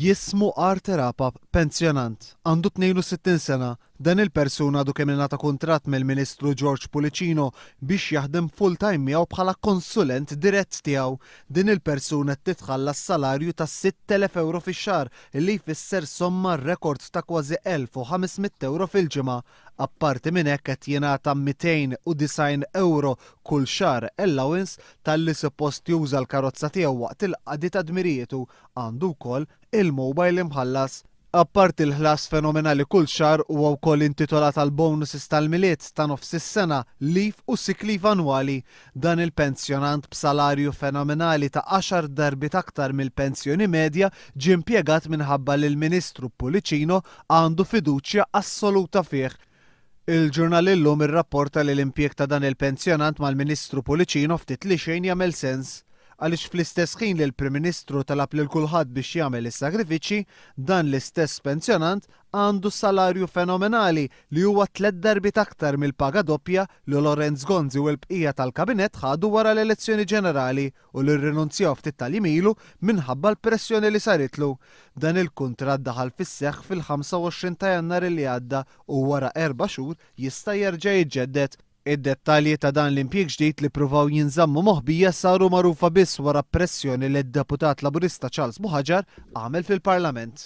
Jismu Arthur Apap, pensjonant, għandu 62 sena. Dan il-persuna għadu kemm ingħata kuntratt mill-Ministru George Pullicino biex jaħdem full-time miegħu bħala konsulent dirett tiegħu. Din il-persuna qed titħallas salarju ta' 6,000 ewro fix-xahar li jfisser somma rekord ta' kważi 1,500 ewro fil-ġimgħa. Apparti minn hekk qed jingħata 290 ewro kull xahar allowance talli suppost juża l-karozza tiegħu waqt il-qadi ta' dmirijietu. Għandu wkoll il-mobile imħallas. Apparti l-ħlas fenomenali kull xahar huwa wkoll intitolat għal bonuses tal-Milied, ta' nofs is-sena, leave u sick leave annwali. Dan il-pensjonant b'salarju fenomenali ta' għaxar darbiet aktar mill-pensjoni medja ġie impjegat minħabba li l-Ministru Pullicino għandu fiduċja assoluta fih. Il-ġurnal Illum irrapporta li l-impjieg ta' dan il-pensjonant mal-Ministru Pullicino ftit li xejn jagħmel sens. Għaliex fl-istess ħin li l-Prim Ministru talab lil kulħadd biex jagħmel is-sagrifiċċji, dan l-istess pensjonant għandu salarju fenomenali li huwa tlett darbiet aktar mill-paga doppja li Lawrence Gonzi u l-bqija tal-Kabinett ħadu wara l-elezzjoni ġenerali u li rrinunzjaw ftit tal-jiem ilu minħabba l-pressjoni li saritlu. Dan il-kuntratt daħal fis-seħħ fil-25 ta' Jannar li għadda u wara erba' xhur jista' jerġa' jiġġedded. Id-dettalji ta' dan l-impjieg ġdid li ppruvaw jinżammu moħbija saru magħrufa biss wara pressjoni li d-Deputat Laburista Charles Buhagiar għamel fil-Parlament.